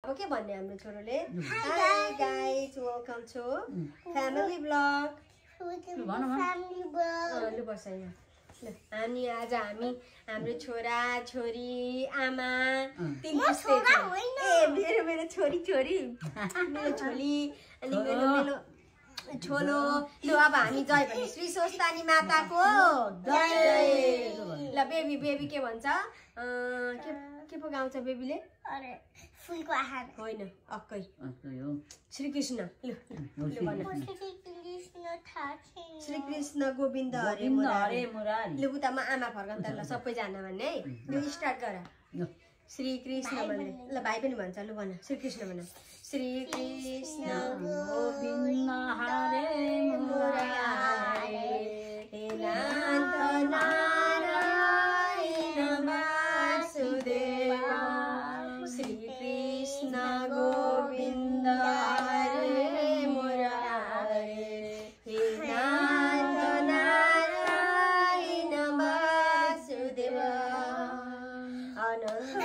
अब के भन्ने हाम्रो छोरोले hi guys welcome to family blog लु बस हैन हामी आज हाम्रो छोरा छोरी आमा तीन किस्ते छ ए मेरो छोरी मेरो छोरी अनि मेरो छोलो लु अब हामी जय भन्ने श्री स्वस्तानी माताको जय ल बेबी के भन्छ के पो गाउँछ बेबीले अरे फुलको आहार होइन अक्कै हो श्री कृष्ण लु भन श्री कृष्ण गोविन्द हरे मुरारी लु उतामा आमा फर्कन त ल सबैजना भन्ने है लु स्टार्ट गर श्री कृष्ण भन्ने ल भाइ पनि भन्छ लु भन श्री कृष्ण भन श्री कृष्ण गोविन्द हरे मुरारी हे नाथ नारायण वासुदेव श्री कृष्ण गोविन्द हरे मुरारी हे नाथ नारायण वासुदेव अनन्त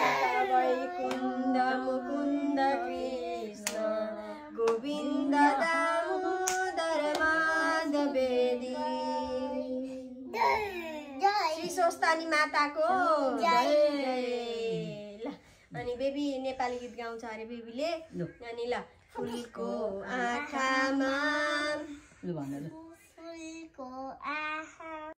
वैकुण्ठ मुकुन्द कृष्ण गोविन्द दामोदर माधवेदी श्री स्वस्तानी माताको जय ल अनि बेबी नेपाली गीत गाउँछ अरे बेबीले अनि ल फुलको आँखामा फुलको आँखा